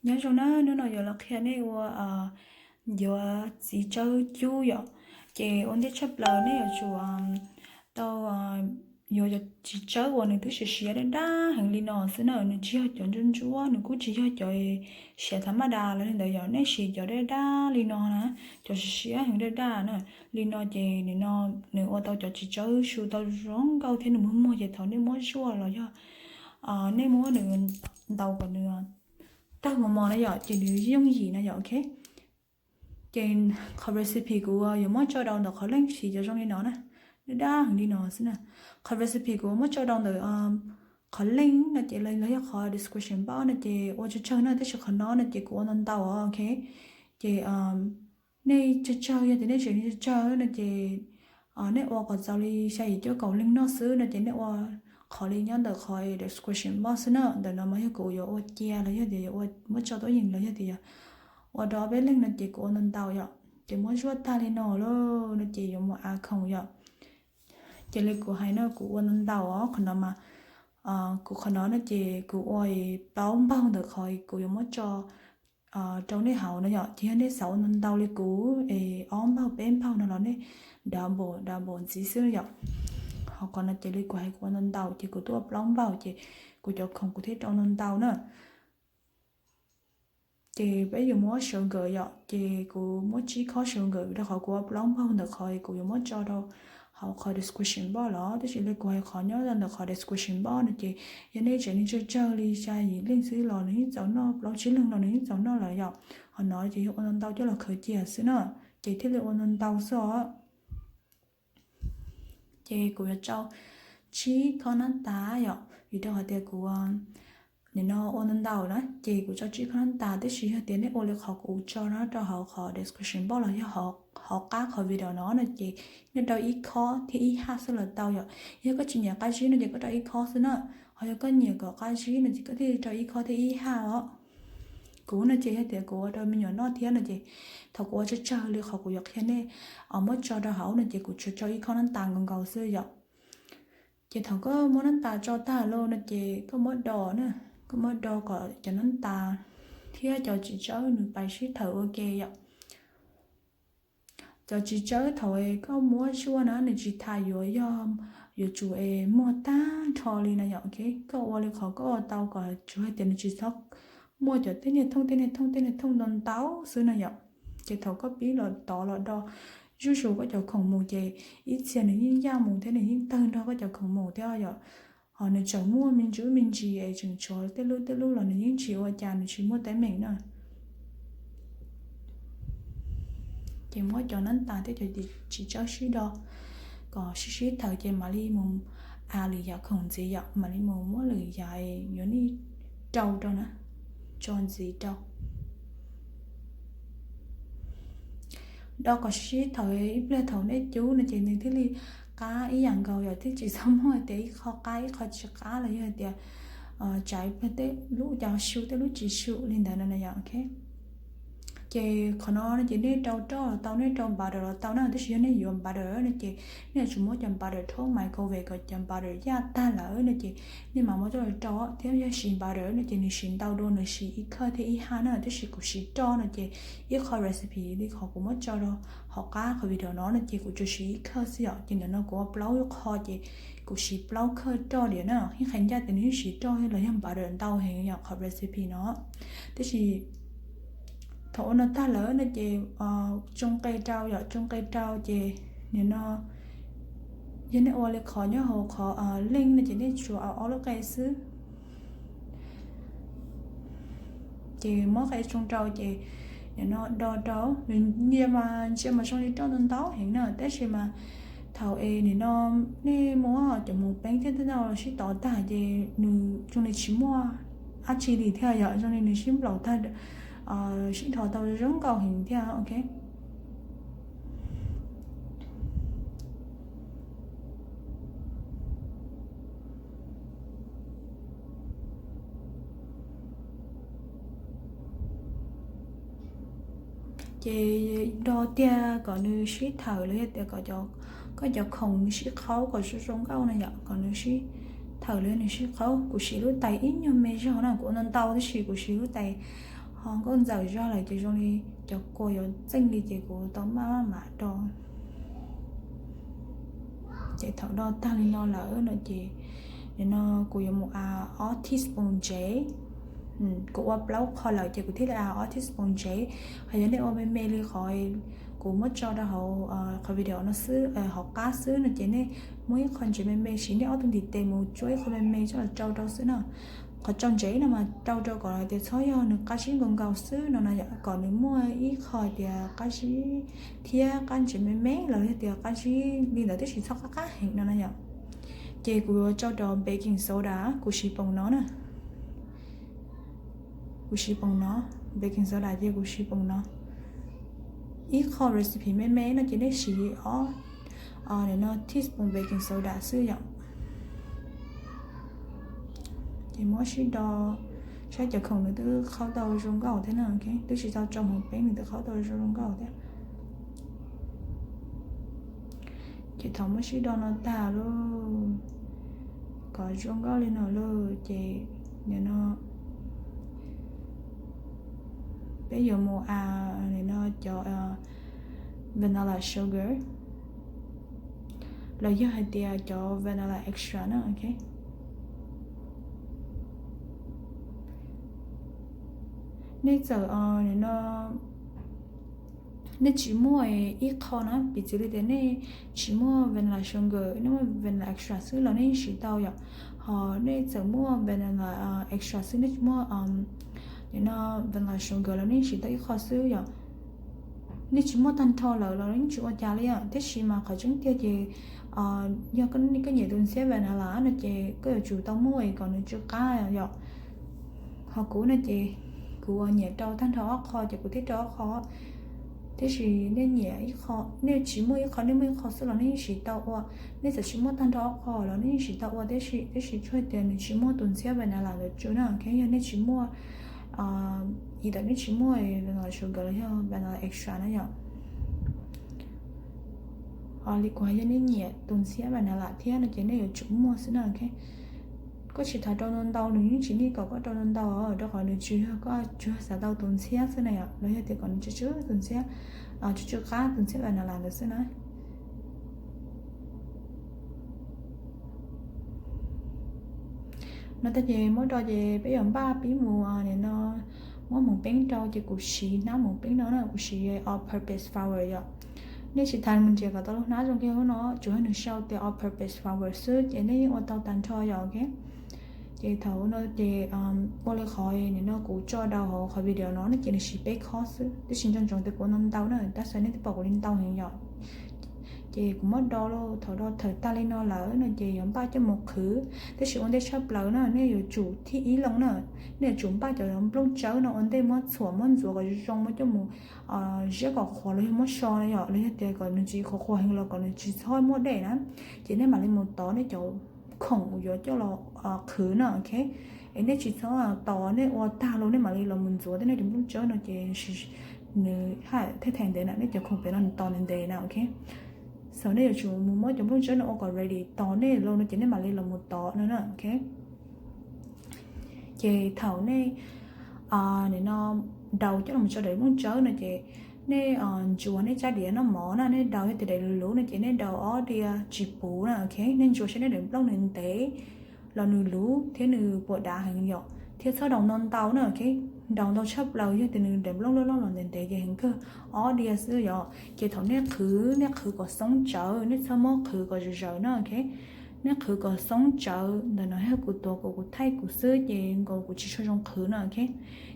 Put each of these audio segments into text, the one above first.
Nyob zoo na, hnub no yuav los qhia nej ua yuav txiv tsawb cub yom. Ces ua ntej tshaj plaws nej yuav tsum tau yuav cov txiv tsawb uas nws twb siav siav daj daj heev li no xwb na, nws tsis yog cov ntsuab ntsuab, nws kuj tsis yog cov siav thav maj das los li ntawd yom. Nej siv cov daj daj li no na, cov siav siav heev daj daj na, li no ces nim no nws ua tau cov txiv tsawb su tau zoo nkauj thiab nws muag muag ces thaum nej muab zuaj los yog nej muab nws ntaus kom nws tawg mos mos na yom, ces nws yooj yim na yom, ok. Ces qhov recipe kuv yuav muab tso rau ntawm qhov link siv cov zoo li no na, daj daj heev li no xwb na. Qhov recipe kuv muab tso rau ntawm qhov link no ces los yog qhov description box no ces ua tsawg tsawg na, tab sis qhov no no ces kuv ua ntau ntau os, ok. Ces nej tsawg tsawg, yog tias nej tseem tsawg tsawg no ces nej ua kom txaus li xya yim cuaj kaum leej noj xwb no ces nej ua qhov li nyob ntawm qhov description box xwb na. Ntawm no mas yog kuv yuav ua cia los yog tias yuav ua muab tso tuab yeem los yog tias yuav ua rau ob peb leej no ces kuv ua ntau ntau yom. Ces muab zuaj tag li no lawm no ces yuav mus add khoom yom. Ces li kuv hais no kuv ua ntau ntau os, qhov no mas kuv qhov no no ces kuv ua plaub npaug ntawm qhov kuv yuav muab tso rau nej hauv no yom. Ces yog nej xav ua ntau ntau li kuv es ob npaug peb npaug no los nej double double ntxiv xwb yom. Ho qhov no ces li kuv hais kuv ua ntau ntau ces kuv tuaj ua plaub npaug ces kuv cov khoom kuv thiaj rau ntau ntau na. Ces peb yuav muab sawv nkawm yom, ces kuv muab tsib khob sawv nkawm rau qhov kuv ua plaub npaug ntawm qhov kuv yuav muab tso rau hauv qhov description box los, tab sis li kuv hais qhov nyob ntawm qhov description box no ces yog nej tseem tsawg tsawg li xya yim leej xwb los nws yeej txaus noj, plaub tsib leeg los nws yeej txaus noj lawm yom. Ho no ces yog ua ntau ntau coj los khaws cia xwb na, ces thiaj li ua ntau ntau xwb os. Ces kuv yuav tsau tsib khob nab tas yom, vim rau qhov tias kuv nim no ua ntau ntau na, ces kuv tsau tsib khob nab tas, tab sis yog tias nej ua li qhov kuv tso no rau hauv qhov description box los yog hauv qab qhov video no no ces nej rau ib khob thiab ib haj xwb los tau yom. Yog koj tsis nyiam qab zib no ces koj rau ib khob xwb na, ho yog koj nyiam kom qab zib no ces koj thiaj li rau ib khob thiab ib haj os. Kuv no ces yog tias kuv ua rau me nyuam noj thiab no ces thaum kuv ua tsawg tsawg li qhov kuv yuav qhia nej muab tso rau hauv no ces kuv tsuas tsau ib khob nab tas nkaus nkaus xwb yom. Ces thaum koj muab nab tas tso tag lawm no ces koj muab do na, koj muab do kom cov nab tas thiab cov txiv tsawb nws pais sib thawm ua ke yom. Cov txiv tsawb thaum koj muab zuaj na nws tsis tas yuav yog yuav tsum es muag tag nrho li na yom. Koj ua li qhov koj ua tau kom tsuas hais tias nws tsis txhob muaj cov tej niag thooj tej niag thooj tej niag thooj ntau ntau xwb na yom. Ces thaum koj pib los tov los do zuj zus koj cov khoom mus ces ib txhia nws yeej yaj mus thiab nws yeej tawg nrog koj cov khoom mus thiab yom. Ho nws tseem muaj me ntsis me ntsis es tseem tshuav tej lub tej lub los nws yeej tsis ua cas, nws tsis muaj teeb meem na. Ces muab cov nab tas thiab cov txiv tsawb sib do kom sib sib thawm ces mam li mus a lwm yam khoom ntxiv yom, mam li mus muab lwm yam yuav nej rau rau na, tso ntxiv rau. Do kom sib sib thawm ib pliag thaum nej cub no ces nws thiaj li qab ib yam nkaus yom, thiaj tsis txhob muaj tias ib qho qab ib qho tsis qab los yog tias tsam ib pliag tej lub cov su tej lub tsis su li ntawd no yom, ok. Ces qhov no no ces nej rau roj los tau, nej rau butter los tau na, tab sis yog nej yuav butter no ces nej yuav tsum muab cov butter rhaub microwave kom cov butter yaj tag lawm no ces nej mam muab coj los rau thiab. Yog siv butter no ces nws siv ntau dua, nws siv ib khawj thiab ib haj na, tab sis kuv siv roj no ces ib qho recipe li qhov kuv muab tso rau hauv qab qhov video no no ces kuv tsuas siv ib khawj xwb yom. Ces ntawm no kuv ua plaub qho ces kuv siv plaub khawj roj diam na, yeej qhia ncaj tias nws yeej siv roj los yog butter ntau heev yom qhov recipe no. Tab sis thaum ua no tag lawm no ces tsoo qe rau yom, tsoo qe rau ces nim no yog nej ua li qhov nyob hauv qhov link no ces nej tsuas au ob lub qe xwb. Ces muab qe tsoo rau ces nim no do rau, nws ntsia mas ntsia mas zoo li roj ntau ntau heev na, tab sis mas thaum es nim no nej muab cov mus peeb thiab tej no los sib tov tag ces nws zoo li tsis muaj dab tsi li thiab yom, zoo li nws sib nplaum tag, sib dhos tau zoo nkauj heev thiab, ok. Ces do tiag kom nws sib thawm los yog tias kom koj cov khoom nws sib qhaub kom zoo zoo nkauj no yom, kom nws sib thawm los yog nws sib qhaub. Kuv siv lub tais ib nyuag me zog na, kuv ua ntau ntau tab sis kuv siv lub tais Ho nkauj ntxawm zog lawm ces zoo li cov kua yuav txeej li ces kuv tau maj mam do. Ces thaum do tag li no lawm no ces nim no kuv yuav mus a ob teaspoon ntsev. Kuv ua plaub qho lawm ces kuv thiaj li a ob teaspoon ntsev. Hos yog nej ua me me li qhov kuv muab tso rau hauv qhov video no xwb, hauv qab xwb no ces nej muab ib qho ntsev me me, siv nej ob tug ntiv tes mus tsuab ib qho me me coj los rau rau xwb na. Qhov rau ntsev no mas rau rau kom hais tias txhob yog nws qab zib nkaus nkaus xwb no no yom, kom nws muaj ib qho tias qab zib thiab qab ntsev me me los yog tias qab zib li ntawd tab sis txhob qab qab heev no no yom. Ces kuv yuav tso rau baking soda, kuv siv poom no na. Kuv siv poom no, baking soda ces kuv siv poom no. Ib qho recipe me me no ces nej siv ob, no teaspoon baking soda xwb yom. Ces muab sib do saib cov khoom nws twb qhaub tau zoo nkauj thiab na, twb tsis tau tso hmoov peeb nws twb qhaub tau zoo nkauj thiab. Ces thaum muab sib do no tag lauj, kom zoo nkauj li no lawm ces nim no peb yuav mus a, nim no cov vanilla sugar los yog hais tias cov vanilla extra na, ok. Nej txawm nim no nej tsis muaj ib qho na, piv txwv li tias nej tsis muaj vanilla sugar, nej muaj vanilla extra xwb los nej yeej siv tau yom. Ho nej txawm muaj vanilla extra xwb, nej tsis muaj nim no vanilla sugar los nej yeej siv tau ib qho xwb yom. Nej tsis muaj tag nrho lawm los yeej tsis ua cas li yom. Tiam sis mas qhov tseeb tiag ces yog koj nyiam tus ntxhiab vanilla no ces koj yuav tsum tau muaj kom nws tsw qab yom. Ho kuv no ces kuv ua nyiam rau tag nrho ob qho ces kuv thiaj rau ob qho. Tiam sis nej nyiam ib qho, nej tsis muaj ib qho, nej muaj ib qho xwb los nej yeej siv tau ua. Nej txawm tsis muaj tag nrho ob qho los nej yeej siv tau ua, tiam sis, tiam sis tsuas tias nws tsis muaj tus ntxhiab vanilla ntawd tsw na, ok. Yog nej tsis muaj, ib ntawm nej tsis muaj vanilla sugar los yog vanilla extra na yom. Ho li kuv hais, yog nej nyiam tus ntxhiab vanilla thiab no ces nej yuav tsum muaj xwb na, ok. Koj tsis tas rau ntau ntau, nws yeej tsis nij kom koj rau ntau ntau, rau qhov nws tsis yog koj tsuas xav tau tus ntxhiab xwb na yom, los yog tias kom nws tsw tsw tus ntxhiab, tsw tsw qab tus ntxhiab vanilla ntawd xwb na. No tag ces muab rau ces peb yuav npaj pib mus nim no muab hmoov peeb rau ces kuv siv hnab hmoov peeb no na, kuv siv all purpose flour yom. Nej tsis tas mus nrhiav kom tau lub hnab zoo kiag no, tsuas yog nws sau tias all purpose flour xwb ces nej yeej ua tau tag nrho yom, ok. Ces thaum no ces ua li qhov nim no kuv tso rau hauv qhov video no no ces nws siv peb khob xwb, tiam sis nco ntsoov tias kuv ua ntau ntau na, tab sis nej twb pom kuv li ntau heev yom. Ces kuv muab do lauj, thaum do tag li no lawm no ces yuav npaj coj mus qhwv, tiam sis ua ntej tshaj plaws na nej yuav tsum thib ib loo na, nej yuav tsum npaj cov nplooj tsawb no ua ntej muab txhuam muab ntxuav kom zoo zoo muab coj mus ziab kom qhuav los yog muab so na yom, los yog tias kom nws tsis qhuav qhuav heev los kom nws tsis txhob muaj dej na. Ces nej mam li mus tov nej cov khoom uas yuav coj los qhwv na, ok. Es nej tsis txhob tos nej ua tag los nej mam li los mus ntxuav tej nej cov nplooj tsawb no ces nws haj thej thaiv ntev na, nej cov khoom pem no nws tos ntev ntev na, ok. Xav nej yuav tsum mus muab cov nplooj tsawb no ua kom ready tos nej los no ces nej mam li los mus tov no na, ok. Ces thaum nej nim no daus coj los tso daim nplooj tsawb no ces nej ntsuas nej tsab diav noj mov na, nej daus yog tias daim luv luv no ces nej daus ob diav tsis puv na, ok. Nej ntsuas saib nej daim nplooj nws ntev los nws luv thiab nws puas dav heev yom, thiab txhob daus ntau ntau na, ok. Daus ntau tshaj plaws yog tias nws daim nplooj loj loj los ntev ntev ces heev kawg, ob diav xwb yom. Ces thaum nej qhwv, nej qhwv kom xoob tsawv, nej txhob muab qhwv kom zawm zawm na, ok. Nej qhwv kom xoob tsawv, ntawm no yog kuv tuav kom kuv thaij kuv xwb ces nkaus kuv tsis tshua zoo qhwv na, ok.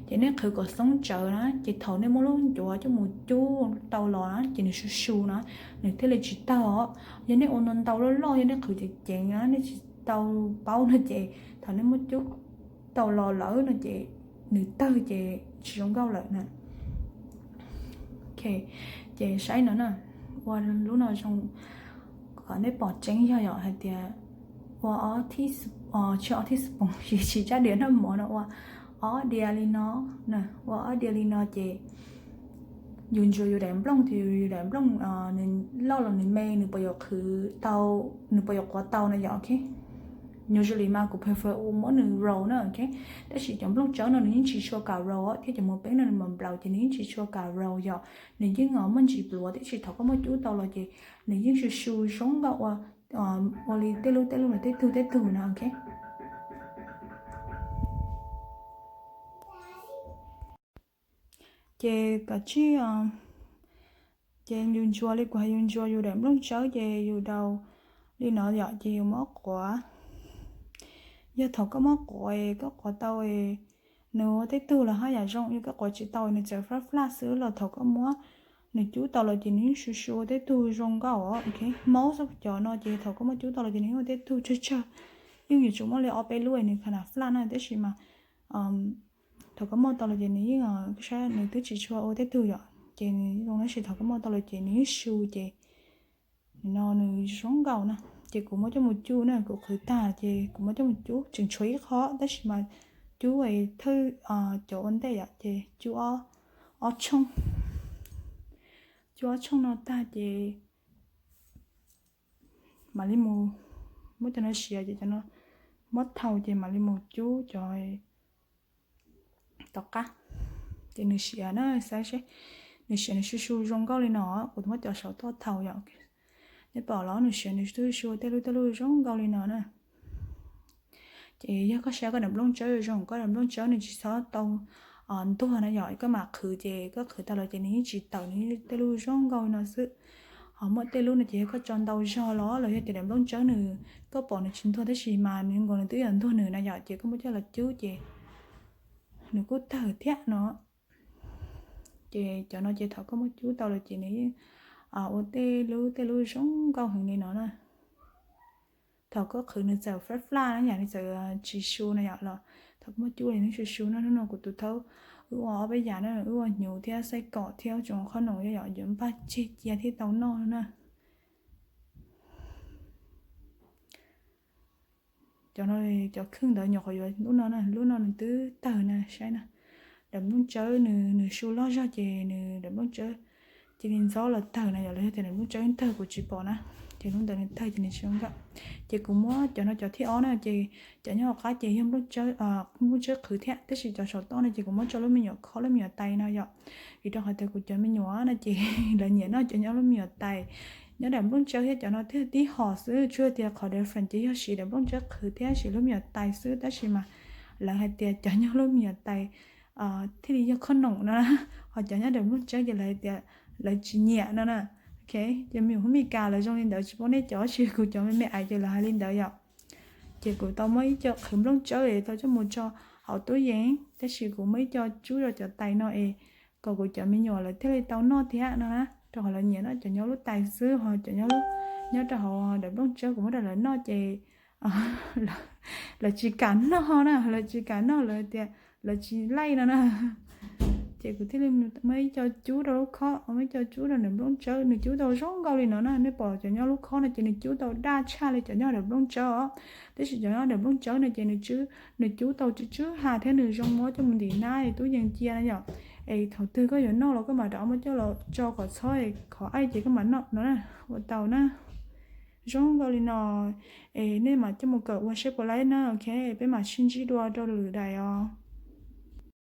Ces nej qhwv kom xoob tsawv na, ces thaum nej muab lub ncuav coj mus cub tau los na ces nws su su na, nws thiaj li tsis tawg os. Yog nej ua ntau ntau loj loj, yog nej qhwv ceev ceev na, nej tsis tau paub no ces thaum nej muab cub tau los lawm no ces nws tawg ces tsis zoo nkauj lawm na. Ok, ces saib no na, ua lub no zoo kom nej pom tseeb yog yom hais tias ua ob teaspoon, tsis ob teaspoon, siv tsab diav noj mov no ua ob diav li no, ua ob diav li no ces yus ntsuas yus daim nplooj, yus daim nplooj nws loj los nws me, nws puas yuav qhwv tau, nws puas yuav qhuav tau no yom, ok. Usually mas kuv prefer ua muab nws roll na, ok. Tab sis cov nplooj tsawb no nws yeej tsis tshua kam roll thiab cov mos peeb no nws mas nplaum ces nws yeej tsis tshua kam roll yom. Nws yeej muaj ntsis pluav, tab sis thaum koj muab cub tau los ces nws yeej su su zoo nkauj ua, ua li tej lub tej lub los tej tug tej tug no, ok. Ces kav tsij, ces yus ntsuas li kuv hais, yus ntsuas yus daim nplooj tsawb ces yus daus li no yom, ces yus muab quav. Yog thaum koj muab quav, koj quav tau nws ua tej tug los haj yam zoo, yog koj quav tsis tau nws txawm flaj flaj xwb los thaum koj muab nws cub tau los ces nws yeej su su ua tej tug zoo nkauj os, ok. Most of cov no ces thaum koj muab cub tau los ces nws yeej ua tej tug tsawg tsawg, yeej yuav tsum muaj li ob peb lub nws kha nas flaj na, tab sis mas thaum koj muab tau los ces nws yeej, koj saib nws twb tsis tshua ua tej tug yom, ces nws zoo tab sis thaum koj muab tau los ces nws yeej su ces no nws zoo nkauj na. Ces kuv muab coj mus cub na, kuv qhwv tag ces kuv muab coj mus cub tseem tshuav ib qho tab sis mas cub thawj cov ua ntej yom, ces cub ob tshooj, cub ob tshooj no tag ces mam li mus muab cov no siav ces cov no muab thau ces mam li mus cub cov tom qab. Ces nws siav na, xav seb, nws siav nws su su zoo nkauj li no, kuv muab cov saum toj thau yom. Nej pom los nws siav nws su su tej lub tej lub zoo nkauj li no na. Ces yog koj saib koj daim nplooj tsawb zoo, koj daim nplooj tsawb nws tsis txhob tau ntuag na yom, koj mam qhwv ces koj qhwv tau los ces nws yeej tsis tawm, nws tej lub zoo nkauj li no xwb. Ho muaj tej lub no ces yog koj tso ntau zog los los yog tias daim nplooj tsawb nws, koj pom nws tsis ntuag tab sis mas nws nkaus nws twb yuav ntuag nws na yom, ces koj muab coj los cub ces nws kuj tawg thiab no. Ces cov no ces thaum koj muab cub tau los ces nws yeej ua tej lub tej lub zoo nkauj heev li no na. Thaum koj qhwv nws txawm flaj flaj na yom, nws txawm tsis su na yom los thaum koj muab cub los nws su su na. Hnub no kuv tus thaub wb ua ob peb yam na, wb ua hnyuv thiab xaij kom thiab tsoom qhob noom yom, yuav npaj tseg cia thiab tau noj na. Cov no, cov khwj ntawd nyuam qhuav yuav lub no na, lub no nws twb tawg na, saib na. Daim nplooj tsawb nws, nws su loj zog ces nws daim nplooj tsawb cia li ntxob los tawg na yom, los yog tias daim nplooj tsawb tawg kuv tsis pom na. Ces lub ntawd nws tawg ces nws tsis zoo nkauj. Ces kuv muab cov no cov thib ob na, ces cov nyob hauv qab ces yog nplooj tsawb, nplooj tsawb qhwv thiab, tab sis cov saum toj no ces kuv muab tso lub me nyuam khob lub me nyuam tais no yom. Vim rau qhov tias kuv cov me nyuam no ces lawv nyiam noj cov nyob lub me nyuam tais. Nyob daim nplooj tsawb thiab cov no thiaj tib hom xwb, tsuas tias qhov different ces yog siv daim nplooj tsawb qhwv thiab siv lub me nyuam tais xwb, tab sis mas lawv hais tias cov nyob lub me nyuam tais thiaj li yog khob noom no na, ho cov nyob daim nplooj tsawb ces lawv hais tias lawv tsis nyiam no na. Ok, ces me nyuam Hmoob Mes Kas lawv zoo li ntawd, tsis paub nej cov, tab sis kuv cov me me aiv ces lawv hais li ntawd yom. Ces kuv tau muab ib co qhwv nplooj tsawb es tau coj mus tso hauv tub yees, tab sis kuv muab ib co cub rau cov tais no es kom kuv cov me nyuam lawv thiaj li tau noj thiab no na, rau qhov lawv nyiam noj cov nyob lub tais xwb, ho cov nyob, nyob rau hauv daim nplooj tsawb kuv muab rau lawv noj ces lawv tsis kam noj na, lawv tsis kam noj, lawv tias lawv tsis laij no na. Ces kuv thiaj li muab ib co cub rau lub khob, muab ib co cub rau daim nplooj tsawb, nws cub tau zoo nkauj li no na. Nej pom cov nyob lub khob no ces nws cub tau daj tshaj li cov nyob daim nplooj tsawb os. Tab sis cov nyob daim nplooj tsawb no ces nws, nws cub tau tsw tsw ha thiab nws zoo muab coj mus ntim nab tub yees cia na yom. Es thaum twg koj yuav noj los koj mam rov muab coj los tso kom txhob, qhov aij ces koj mam noj no na, ua tau na. Zoo nkauj li no, es nej mam coj mus kawm ua saib puas laij na, ok, peb mam sib ntsib dua rau lwm daim os.